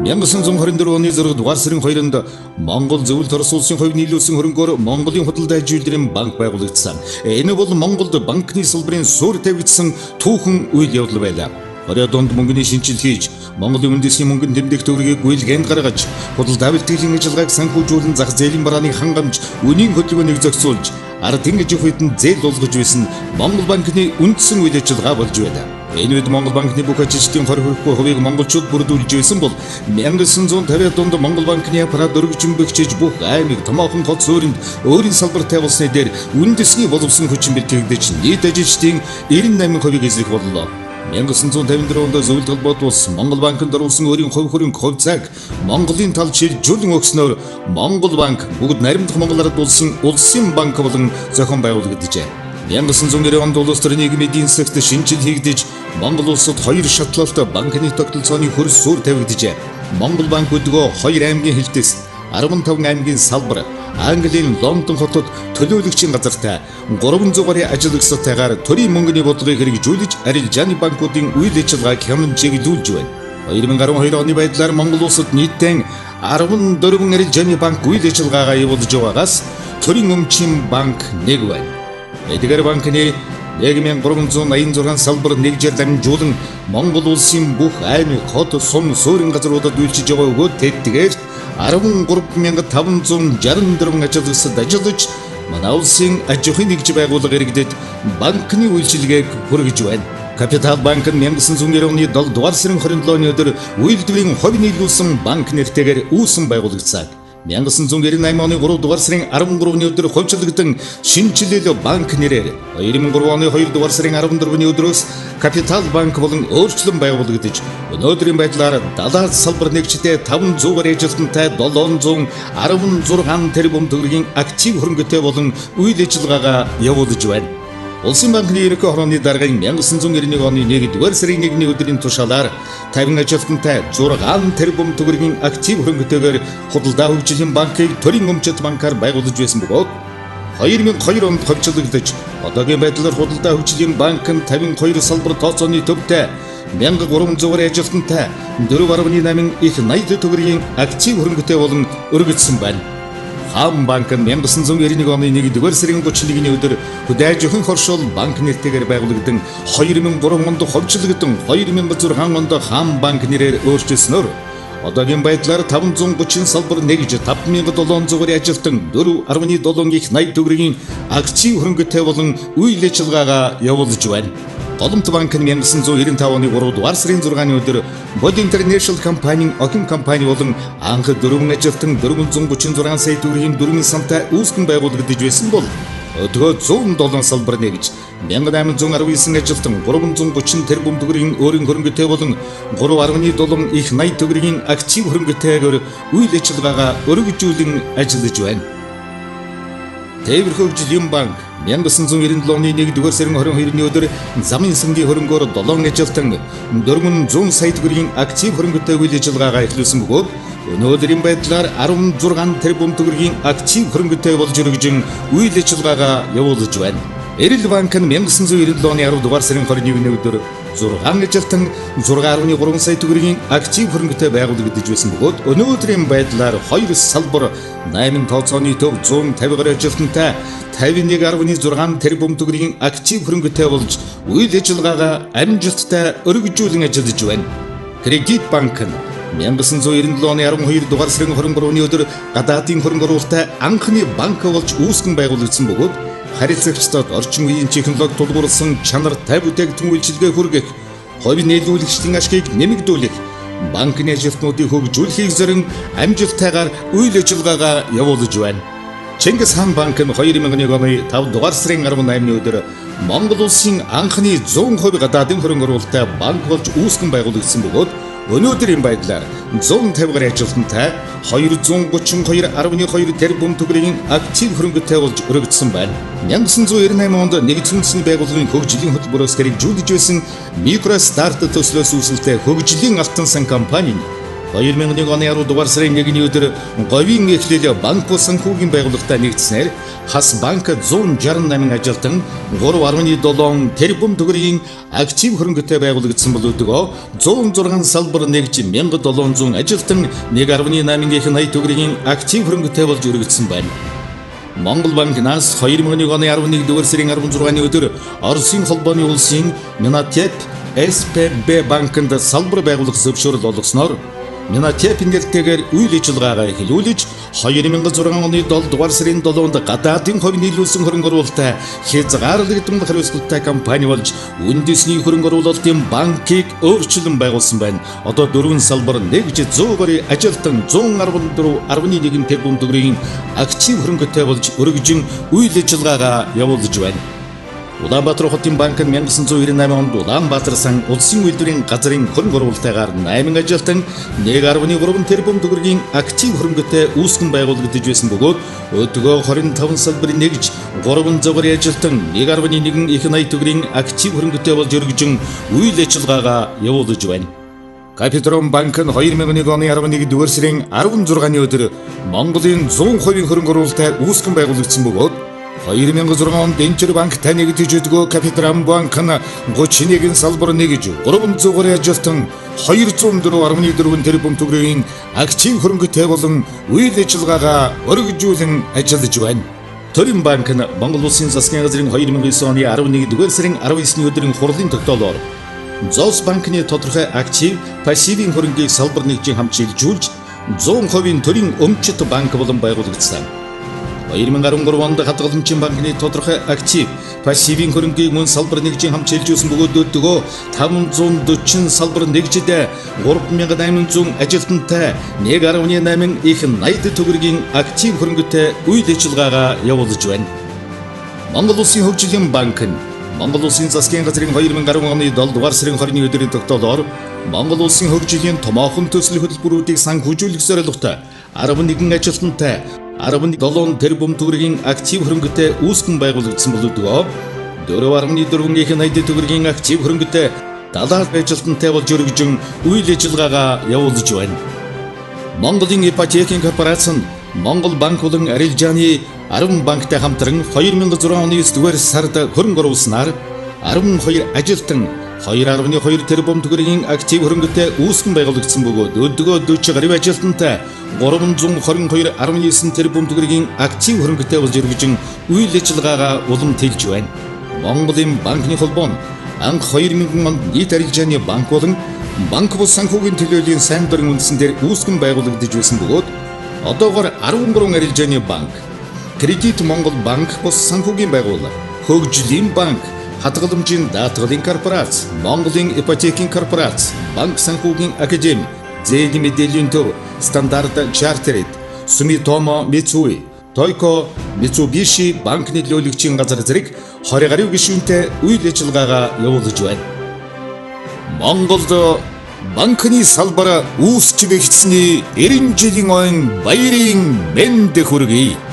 1924 оны 6 дугаар сарын 2-нд Монгол Зөвлөлт Орос улсын хувь нийлүүлсэн хөрөнгөөр Монголын худалдаа үйлдвэрийн банк байгуулагдсан. Энэ бол Монголд банкны салбарын суурь тавигдсан түүхэн үйл явдал байлаа. 20-од онд мөнгөний шинжил хийж, Монголын үндэсний мөнгөнд тэмдэг төгрөгийг гүйлгээнд гаргаж, худалдаа бэлтгэлийн ажиллагааг санхүүжүүлэн зах зээлийн барааныг хангамж, үнийн хөдөлгөөнийг зохицуулж, ард түмэн хувьд зээл олгож байсан Монгол банкны үндсэн үйл ажиллагаа болж байлаа. Энэ үед Монгол банкны бүх ажилчдын 20 хүрэхгүй хувийг монголчууд бүрдүүлж байсан бол 1950-ад онд Монгол банкны аппарат өргөжин бэхжиж бүх аймаг, томоохон хот суурьнд өөрийн салбартай болсны дээр үндэсний боловсон хүчин бэлтгэгдэж нийт ажилчдын 98%-ийг эзлэх боллоо. 1954 онд Зөвлөлт холбоот улс Монгол банкнд оруулсан өөрийн хувь хөрөнгө хувьцааг Монголын талд шилжүүлэн өгснөөр Монгол банк бүгд наримдах Монгол ард улсын улсын банк болон зохион байгуулагджээ. 1990 онд улс төрийн нийгмийн эдийн засагт шинжил хийгдэж, Монгол улсад хоёр шатлалт банкны тогтолцооны хөрс суурь тавигджээ. Монгол банк өдгөө хоёр аймгийн хэлтэс, 15 аймгийн салбар, Английн Лондон хотод төлөөлөгчийн газартай 300 гаруй ажиллагчтайгаар төрийн мөнгөний бодлогыг хэрэгжүүлж, арилжааны банкуудын үйл ажиллагааг хяман чиглүүлж байна. 2012 оны байдлаар Монгол улсад нийтдээ 14 арилжааны банк үйл ажиллагаагаа явуулж байгаагаас төрийн өмчийн банк нэг байна. Эдгээр банкны 1386 салбар нэгжээр дамжуулан Монгол улсын бүх аймаг, хот, сум, суурин газруудад үйлчилж байгаа өгөөд тэдгээр 13,564 ажиллагчид ажиллаж, манай улсын аж ахуйн нэгж байгууллага иргэдэд банкны үйлчилгээг хүргэж байна. Капитал банк нь 1990 оны 7 дугаар сарын 27-ны өдөр үйлдвэрийн хувь нийлүүлсэн банк нэртэйгээр үүсэн байгуулагдсан. 1998 оны 3 дугаар сарын 13-ны өдөр хувьчлагдан шинэчлэл банк нэрээр 2003 оны 2 дугаар сарын 14-ны өдрөөс Капитал банк болон өөрчлөн байгуулагдаж, өнөөдрийн байдлаар 70 салбар нэгжтэй 500 гаруй ажилтнтай 716 тэрбум төгрөгийн актив хөрөнгөтэй болон үйл ажиллагаагаа явуулж байна. Улсын банкны ерөнхий хорооны даргын 1991 оны 1-р сарын 1-ний өдрийн тушаалаар 50 ажилтнтай 6 тэрбум төгрөгийн актив хөрөнгөтэйгээр худалдаа хөгжлийн банкыг төрийн өмчт банкар байгуулж байсан бөгөөд 2002 онд хувьчлагдаж, одоогийн байдлаар худалдаа хөгжлийн банк нь 52 салбар тооцооны төвтэй 1300 гаруй ажилтнтай 4.8 их 80 төгрөгийн актив хөрөнгөтэй болон өргөдсөн байна. Хаан банк нь 1991 оны 1-р сарын 31-ний өдөр Хөдөө аж ахуйн хоршоол банк нэртэйгээр байгуулагдан 2003 онд хувьчлагдан 2006 онд Хаан банк нэрээр өөрчилснөөр одоогийн байдлаар 530 салбар нэгж 5700 гаруй ажилтан 4.7 их 80 төгрөгийн актив хөрөнгөтэй болон үйл ажиллагаагаа явуулж байна. Голомт банк нь 1995 оны 3 дугаар сарын 6-ны өдөр Bod International компанийн охин компани болон анх 4 ажилтан 436 сая төгрөгийн дөрвөн сантай үүсгэн байгуулагдаж байсан бол өдгөө 107 салбар нэгж 1819 ажилтан 330 тэрбум төгрөгийн өөрийн хөрөнгөтэй болон 3.7 их 80 төгрөгийн актив хөрөнгөтэйгээр үйл ажиллагаагаа өргөжүүлэн ажиллаж байна. Тээвэр хөгжлийн банк 1997 оны 1-р сарын 22-ны өдөр замын сангийн хөрөнгөөр 7 ажилтан 400 сая төгрөгийн актив хөрөнгөтэй үйл ажиллагаагаа эхлүүлсэн бөгөөд өнөөдрийн байдлаар 16 тэрбум төгрөгийн актив хөрөнгөтэй болж өргөжин үйл ажиллагаагаа явуулж байна. Эрэл банк нь 1997 оны 10 дугаар сарын 21-ний өдөр 6 ажилтан 6.3 сая төгрөгийн актив хөрөнгөтэй байгуулагдаж байсан бөгөөд өнөөдрийн байдлаар 2 салбар 8 тооцооны төв 150 гаруй ажилтнтай 51.6 тэрбум төгрөгийн актив хөрөнгөтэй болж үйл ажиллагаагаа амжилттай өргөжүүлэн ажиллаж байна. Кредит банк нь 1997 оны 12 дугаар сарын 23-ны өдөр гадаадын хөрөнгө оруулалттай анхны банк болж үүсгэн байгуулагдсан бөгөөд харилцагчдад орчин үеийн технологи тулгуурласан чанартай бүтээгдэхүүн үйлчилгээ хүргэх, хувь нийлүүлэгчдийн ашгийг нэмэгдүүлэх, банкны ажилтнуудыг хөгжүүлэхийг зорин амжилттайгаар үйл ажиллагаагаа явуулж байна. Чингис хаан банк нь 2001 оны 5 дугаар сарын 18-ны өдөр Монгол улсын анхны 100% гадаадын хөрөнгө оруулалттай банк болж үүсгэн байгуулагдсан бөгөөд өнөөдрийн байдлаар 150 гаруй ажилтнтай 232.2 тэрбум төгрөгийн актив хөрөнгөтэй болж өргөдсөн байна. 1998 онд нэгдсэн үндэсний байгууллагын хөгжлийн хөтөлбөрөөс хэрэгжүүлж байсан микро старт төслөөс үүсэлтэй хөгжлийн алтан сан компани нь 2001 оны 10 дугаар сарын 1-ний өдөр говийн эхлэл банк бус санхүүгийн байгууллагатай нэгдснээр Хас банк 168 ажилтан 3.7 тэрбум төгрөгийн актив хөрөнгөтэй байгуулагдсан бол өдгөө 106 салбар нэгж 1700 ажилтан 1.8 их 80 төгрөгийн актив хөрөнгөтэй болж өргөдсөн байна. Монгол банкнаас 2001 оны 11 дугаар сарын 16-ны өдөр Оросын холбооны улсын Минатеп СПБ банкнд салбар байгуулах зөвшөөрөл олгосноор Минатеп нэртэйгээр үйл ажиллагаагаа эхлүүлж 2006 оны 7 дугаар сарын 7-нд гадаадын хувь нийлүүлсэн хөрөнгө оруулалттай хязгаарлагдсан хариуцлагатай компани болж үндэсний хөрөнгө оруулалтын банкыг өөрчлөн байгуулсан байна. Одоо дөрвөн салбар нэгж 100 гаруй ажилтан 114.1 тэрбум төгрөгийн актив хөрөнгөтэй болж өргөжин үйл ажиллагаагаа явуулж байна. Улаанбаатар хотын банк нь 1998 онд Улаанбаатар сан улсын үйлдвэрийн газрын хөрөнгө оруулалтайгаар 8 ажилтан 1.3 тэрбум төгрөгийн актив хөрөнгөтэй үүсгэн байгуулагдаж байсан бөгөөд өдгөө 25 салбарын нэгж 300 гаруй ажилтан 1.1 их 80 төгрөгийн актив хөрөнгөтэй болж өргөжин үйл ажиллагаагаа явуулж байна. Капитрон банк нь 2001 оны 11 дугаар сарын 16-ны өдөр Монголын 100% хөрөнгө оруулалтаар үүсгэн байгуулагдсан бөгөөд 2006 онд Энчэр банктай нэгдэж өдгөө Капитран банк нь 31 салбар нэгж 300 гаруй ажилтан 204.4 тэрбум төгрөгийн актив хөрөнгөтэй болон үйл ажиллагаагаа өргөжүүлэн ажиллаж байна. Төрийн банк нь Монгол Улсын засгийн газрын 2009 оны 11 дугаар сарын 19-ний өдрийн хурлын тогтоолоор ЗОС банкны тодорхой актив, пассивын хөрөнгийг салбар нэгжийн хамт шилжүүлж 100% төрийн өмчт банк болон байгуулагдсан. 2013 онд хадгаламжийн банкны тодорхой актив, пассивын хөрөнгийг мөн салбар нэгжийн хамт шилжүүлсэн бөгөөд өдгөө 540 салбар нэгжид 3800 ажилтнтай 1.8 их 80 төгрөгийн актив хөрөнгөтэй үйл ажиллагаагаа явуулж байна. Монгол Улсын хөгжлийн банк нь Монгол Улсын засгийн газрын 2010 оны 7 дугаар сарын 20-ны өдрийн тогтоолоор Монгол Улсын хөгжлийн томоохон төсөл хөтөлбөрүүдийг санхүүжүүлэх зорилготой 11 ажилтнтай 17 тэрбум төгрөгийн актив хөрөнгөтэй үүсгэн байгуулагдсан бол өдгөө 4.4 их 80 төгрөгийн актив хөрөнгөтэй 70 ажилтнтай болж өргөжин үйл ажиллагаагаа явуулж байна. Монголын ипотекийн корпорац нь Монгол банк болон арилжааны 10 банктай хамтран 2006 оны 9 дугаар сард хөрөнгө оруулснаар 12 ажилтан 2.2 тэрбум төгрөгийн актив хөрөнгөтэй үүсгэн байгуулагдсан бөгөөд өдгөө 40 гаруй ажилтнтай 322.9 тэрбум төгрөгийн актив хөрөнгөтэй болж өргөжин үйл ажиллагаагаа улам тэлж байна. Монголын банкны холбоо нь анх 2000 онд нийт арилжааны банк болон банк бус санхүүгийн төлөөллийн сайн дурын үндсэн дээр үүсгэн байгуулагдаж байсан бөгөөд одоогоор 13 арилжааны банк, Кредит Монгол банк бус санхүүгийн байгууллага, Хөгжлийн банк, хадгаламжийн даатгалын корпорац, Монголын ипотекийн корпорац, банк санхүүгийн академи, зээлийн мэдээллийн төв, Стандарт Чартерд, Сумитомо Мицуи, Тойко Мицубиши банк нөлөөлөгчийн газар зэрэг 20 гаруй гишүүнтэй үйл ажиллагаагаа явуулж байна. Монголд банкны салбар үүсч бэхжсэний 90 жилийн ойн баярын мэнд хүргэе.